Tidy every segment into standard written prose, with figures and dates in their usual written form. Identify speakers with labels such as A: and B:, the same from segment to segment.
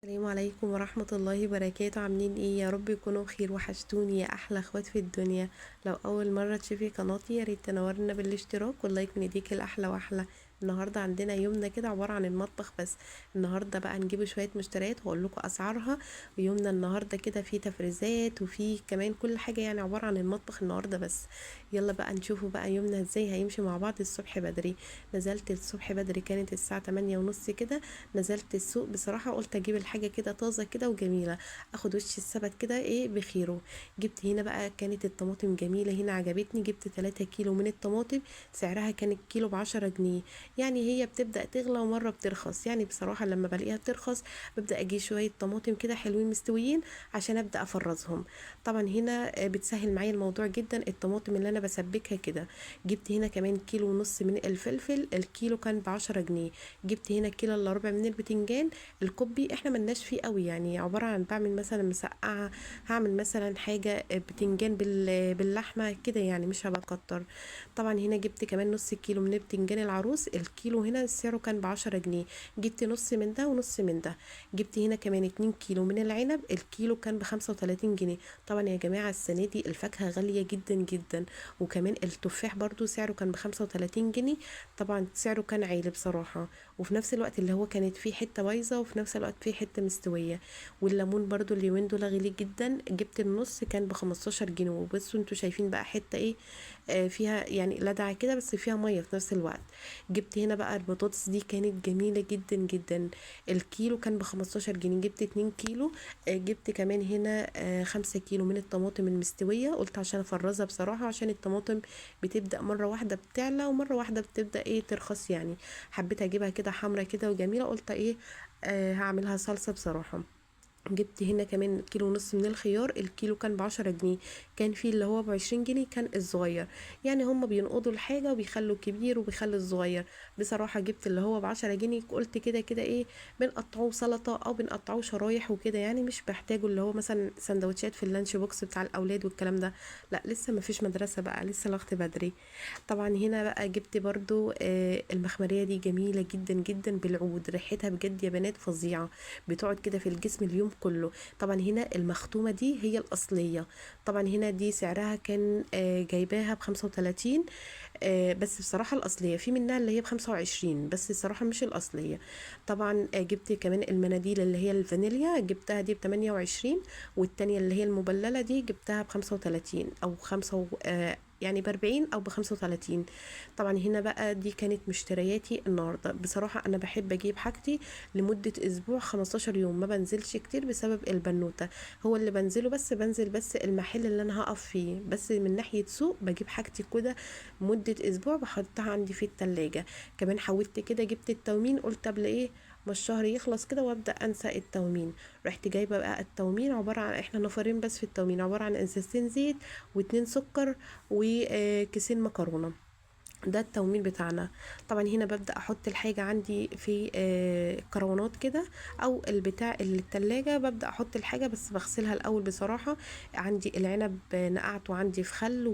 A: السلام عليكم ورحمة الله وبركاته. عاملين ايه؟ يا رب يكونوا بخير. وحشتوني يا احلى اخوات في الدنيا. لو اول مرة تشوفي قناتي يا ريت تنورنا بالاشتراك وال like من ايديك الاحلى واحلى. النهارده عندنا يومنا كده عبارة عن المطبخ بس. النهارده بقى نجيب شوية مشتريات واقول لكم اسعارها. ويومنا النهارده كده فيه تفريزات وفيه كمان كل حاجة، يعني عبارة عن المطبخ النهارده بس. يلا بقى نشوفوا بقى يومنا ازاي هيمشي مع بعض. الصبح بدري نزلت، الصبح بدري كانت الساعة 8:30 كده. نزلت السوق بصراحة، قلت اجيب الحاجة كده طازة كده وجميلة، اخد وش السبت كده ايه بخيره. جبت هنا بقى كانت الطماطم جميلة هنا عجبتني، جبت 3 كيلو من الطماطم، سعرها كان الكيلو ب10 جنيه. يعني هي بتبدأ تغلى ومرة بترخص، يعني بصراحة لما بلاقيها بترخص ببدأ اجيب شوية طماطم كده حلوين مستويين عشان ابدأ افرزهم. طبعا هنا بتسهل معايا الموضوع جدا الطماطم اللي انا بسبكها كده. جبت هنا كمان كيلو ونص من الفلفل، الكيلو كان ب10 جنيه. جبت هنا كيلو الا ربع من البتنجان الكوبي، احنا ملناش فيه قوي، يعني عبارة عن بعمل مثلا مسقعة، هعمل مثلا حاجة بتنجان باللحمة كده، يعني مش هبقى اكتر. طبعا هنا جبت كمان نص كيلو من بتنجان العروس، الكيلو هنا سعره كان ب10 جنيه، جبت نص من ده ونص من ده. جبت هنا كمان 2 كيلو من العنب، الكيلو كان ب35 جنيه. طبعا يا جماعة السنة دي الفاكهة غالية جدا جدا، وكمان التفاح برضو سعره كان ب35 جنيه، طبعا سعره كان عالي بصراحة. وفي نفس الوقت اللي هو كانت فيه حتة بايظة وفي نفس الوقت فيه حتة مستوية. والليمون برضو اليومين دول غالي جدا، جبت النص كان ب15 جنيه. وبصوا انتوا شايفين بقى حتة ايه، فيها يعني لدعة كده بس فيها مية في نفس الوقت. جبت هنا بقى البطاطس دي كانت جميلة جدا جدا، الكيلو كان ب15 جنيه، جبت 2 كيلو. جبت كمان هنا 5 كيلو من الطماطم المستوية، قلت عشان افرزها بصراحة، عشان الطماطم بتبدأ مرة واحدة بتعلى ومرة واحدة بتبدأ ايه ترخص، يعني حبيت اجيبها كده حمرا كده وجميلة، قلت ايه هعملها صلصة بصراحة. جبت هنا كمان كيلو ونص من الخيار، الكيلو كان ب10 جنيه، كان في اللي هو ب20 جنيه كان الصغير، يعني هم بينقضوا الحاجة وبيخلوا الكبير وبيخلوا الصغير. بصراحة جبت اللي هو ب10 جنيه، قلت كده كده ايه بنقطعوه سلطة او بنقطعوه شرايح وكده، يعني مش بحتاجه اللي هو مثلا سندوتشات في ال lunch box بتاع الاولاد والكلام ده، لا لسه ما فيش مدرسة بقى، لسه الوقت بدري. طبعا هنا بقى جبت برضو المخمرية دي جميلة جدا جدا بالعود، ريحتها بجد يا بنات فظيعة، بتقعد كده في الجسم اليوم كله. طبعا هنا المختومة دي هي الأصلية، طبعا هنا دي سعرها كان جايباها ب35، بس بصراحة الأصلية في منها اللي هي ب25، بس الصراحة مش الأصلية. طبعا جبت كمان المناديل اللي هي الفانيليا، جبتها دي ب28، والتانية اللي هي المبللة دي جبتها ب35 أو خمسة يعني ب40 أو ب35. طبعا هنا بقى دي كانت مشترياتي النهاردة. بصراحة أنا بحب أجيب حاجتي لمدة أسبوع 15 يوم، ما بنزلش كتير بسبب البنوتة، هو اللي بنزله بس، بنزل بس المحل اللي أنا هقف فيه، بس من ناحية سوق بجيب حاجتي كده مدة أسبوع بحطها عندي في التلاجة. كمان حاولت كده جبت التومين، قلت قبل إيه ما الشهر يخلص كده وابدا انسى التومين. رحت جايبه بقى التومين، عبارة عن احنا نفرين بس في التومين، عبارة عن ازازتين زيت و2 سكر وكيسين مكرونه، ده التومين بتاعنا. طبعا هنا ببدا احط الحاجة عندي في كرونات كده او البتاع التلاجة، ببدا احط الحاجة بس بغسلها الاول بصراحة. عندي العنب نقعته عندي في خل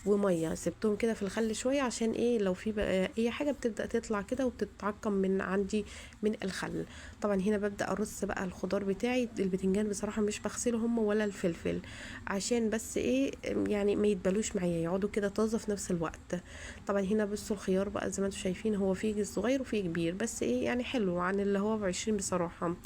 A: ومية، سبتهم كده في الخل شوية عشان ايه لو في بقى اي حاجة بتبدا تطلع كده وبتتعقم من عندي من الخل. طبعا هنا ببدا ارص بقى الخضار بتاعي، البتنجان بصراحة مش بغسله هم ولا الفلفل، عشان بس ايه يعني ما يتبلوش معايا، يقعدوا كده طازة في نفس الوقت. طبعا هنا بصوا الخيار بقى زي ما انتم شايفين، هو فيه صغير وفيه كبير، بس ايه يعني حلو عن اللي هو ب20 بصراحة.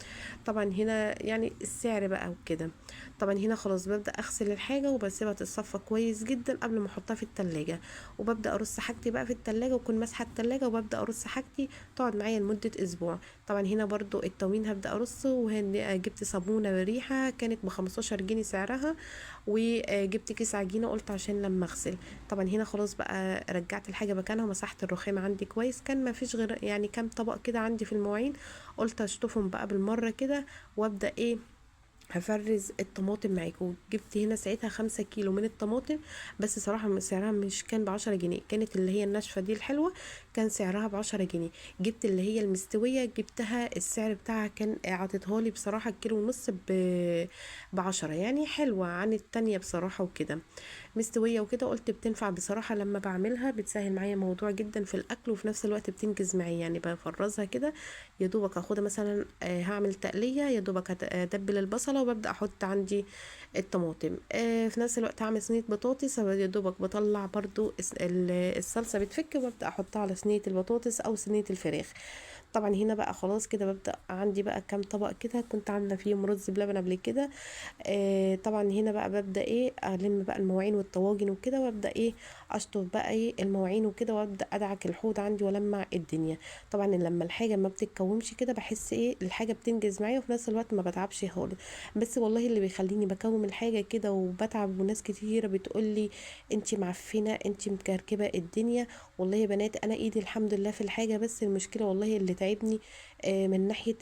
A: طبعا هنا يعني السعر بقى وكده. طبعا هنا خلاص ببدأ اغسل الحاجة وبسيبها تتصفى كويس جدا قبل ما احطها في التلاجة، وببدأ ارص حاجتي بقى في التلاجة، واكون ماسحة التلاجة وببدأ ارص حاجتي تقعد معايا لمدة اسبوع. طبعا هنا برضو التومين هبدأ ارصه، وهنا جبت صابونة بريحة كانت ب15 جنيه سعرها، وجبت كيس عجينة قلت عشان لما اغسل. طبعا هنا خلاص بقى رجعت الحاجة مكانها ومسحت الرخام عندي كويس، كان ما فيش غير يعني كام طبق كده عندي في المواعين، قلت اشطفهم بقى بالمرة كده وابدأ ايه هفرز الطماطم معاكم. جبت هنا ساعتها 5 كيلو من الطماطم، بس صراحة سعرها مش كان ب10 جنيه، كانت اللي هي الناشفة دي الحلوة كان سعرها ب10 جنيه. جبت اللي هي المستويه، جبتها السعر بتاعها كان عطتها لي بصراحة الكيلو ونص ب10، يعني حلوة عن التانية بصراحة وكده، مستوية وكده. قلت بتنفع بصراحة لما بعملها، بتسهل معايا موضوع جدا في الاكل، وفي نفس الوقت بتنجز معايا. يعني بفرزها كده يا دوبك اخدها مثلا، هعمل تقليه يا دوبك ادبل البصله وببدا احط عندي الطماطم، في نفس الوقت هعمل صينية بطاطس يا دوبك بطلع برضو الصلصه بتفك وببدا احطها على صينية البطاطس او صينية الفراخ. طبعا هنا بقى خلاص كده ببدا عندي بقى كام طبق كده كنت عامله فيهم رز بلبن قبل كده. طبعا هنا بقى ببدا ايه الم بقى المواعين والطواجن وكده، وابدا ايه اشطف بقى ايه المواعين وكده، وابدا ادعك الحوض عندي والمع الدنيا. طبعا لما الحاجة ما بتتكومش كده بحس ايه الحاجة بتنجز معايا، وفي نفس الوقت ما بتعبش خالص. بس والله اللي بيخليني بكوم الحاجة كده وبتعب، وناس كتيرة بتقولي انتي معفنه انتي مكركبه الدنيا، والله يا بنات انا ايدي الحمد لله في الحاجة، بس المشكلة والله اللي تعبني من ناحية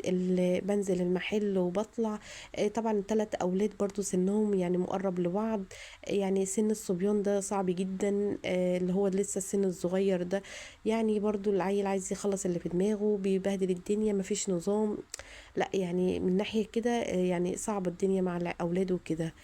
A: بنزل المحل وبطلع. طبعا 3 اولاد برضو سنهم يعني مقرب لبعض، يعني سن الصبيان ده صعب جدا، اللي هو لسه السن الصغير ده، يعني برضو العيل عايز يخلص اللي في دماغه، بيبهدل الدنيا، مفيش نظام، لا يعني من ناحية كده يعني صعب الدنيا مع الاولاد وكده.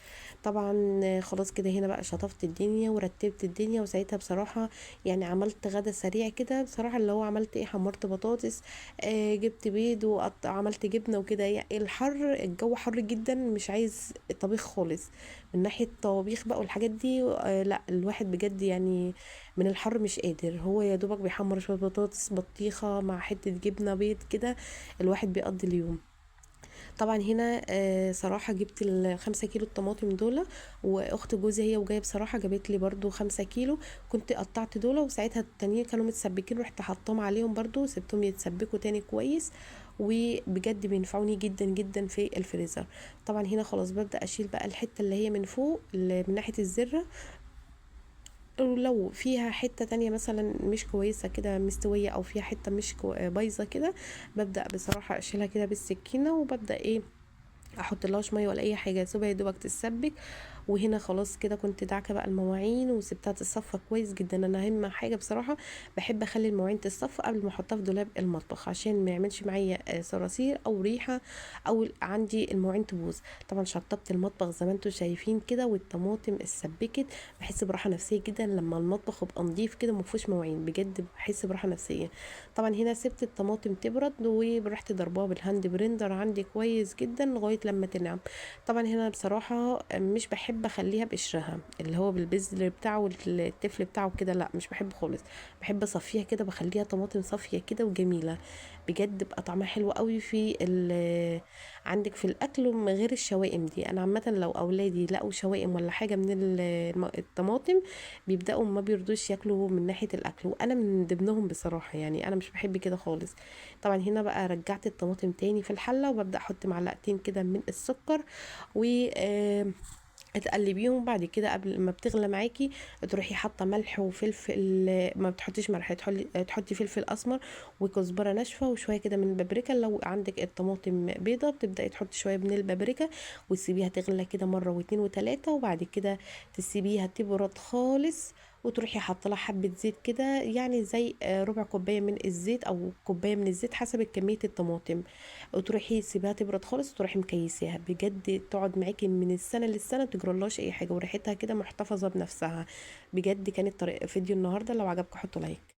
A: طبعا خلاص كده هنا بقى شطفت الدنيا ورتبت الدنيا، وساعتها بصراحة يعني عملت غدا سريع كده بصراحة، اللي هو عملت ايه، حمرت بطاطس، جبت بيض وعملت جبنه وكده. يعني الحر الجو حر جدا، مش عايز طبيخ خالص من ناحية الطبيخ بقى والحاجات دي، لا الواحد بجد يعني من الحر مش قادر، هو يا دوبك بيحمر شوية بطاطس بطيخه مع حتة جبنه بيض كده، الواحد بيقضي اليوم. طبعا هنا صراحة جبت ال5 كيلو الطماطم دول، واخت جوزي هي وجاية بصراحة جابت لي برضو 5 كيلو، كنت قطعت دول وساعتها التانيين كانوا متسبكين، رحت حطهم عليهم برضو سبتهم يتسبكوا تاني كويس، وبجد بينفعوني جدا جدا في الفريزر. طبعا هنا خلاص ببدا اشيل بقى الحتة اللي هي من فوق اللي من ناحية الذرة، ولو فيها حتة تانية مثلا مش كويسة كده مستوية او فيها حتة مش بايظة كده، ببدا بصراحة اشيلها كده بالسكينة، وببدا ايه احط لهاش مية ولا اي حاجة، سيبها يا دوبك تتسبك. وهنا خلاص كده كنت دعكه بقى المواعين وسبتها تتصفى كويس جدا. انا اهم حاجة بصراحة بحب اخلي المواعين تتصفى قبل ما احطها في دولاب المطبخ عشان ما يعملش معايا صراصير او ريحه او عندي المواعين تبوظ. طبعا شطبت المطبخ زي ما انتم شايفين كده، والطماطم اتسبكت، بحس براحة نفسية جدا لما المطبخ يبقى نضيف كده وما فيهوش مواعين، بجد بحس براحة نفسية. طبعا هنا سبت الطماطم تبرد ورحت ضرباها بال hand blender عندي كويس جدا لغاية لما تنعم. طبعا هنا بصراحة مش بحب اخليها بقشرها اللي هو بالبذر بتاعه والتفل بتاعه كده، لا مش بحب خالص، بحب اصفيها كده، بخليها طماطم صافية كده وجميلة بجد، بقى طعمها حلو قوي في عندك في الاكل من غير الشوائم دي. انا عامة لو اولادي لقوا شوائم ولا حاجة من الطماطم بيبداوا ما بيرضوش ياكلوا من ناحية الاكل، وانا من ضمنهم بصراحة، يعني انا مش بحب كده خالص. طبعا هنا بقى رجعت الطماطم تاني في الحلة، وببدا احط معلقتين كده من السكر و تقلبيهم. بعد كده قبل ما بتغلى معاكي تروحي حاطه ملح وفلفل، ما بتحطيش ملح، تحطي فلفل اسمر وكزبره ناشفة وشوية كده من البابريكا. لو عندك الطماطم بيضة بتبداي تحطي شوية من البابريكا وتسيبيها تغلى كده مرة واتنين وتلاتة، وبعد كده تسيبيها تبرد خالص وتروحي حاطه لها حبه زيت كده، يعني زي ربع كوباية من الزيت او كوباية من الزيت حسب كمية الطماطم، وتروحي سيبيها تبرد خالص وتروحي مكيساها. بجد تقعد معاكي من السنة للسنة تجرالهاش اي حاجة، وريحتها كده محتفظة بنفسها بجد. كانت طريقه فيديو النهارده، لو عجبكم حطوا like.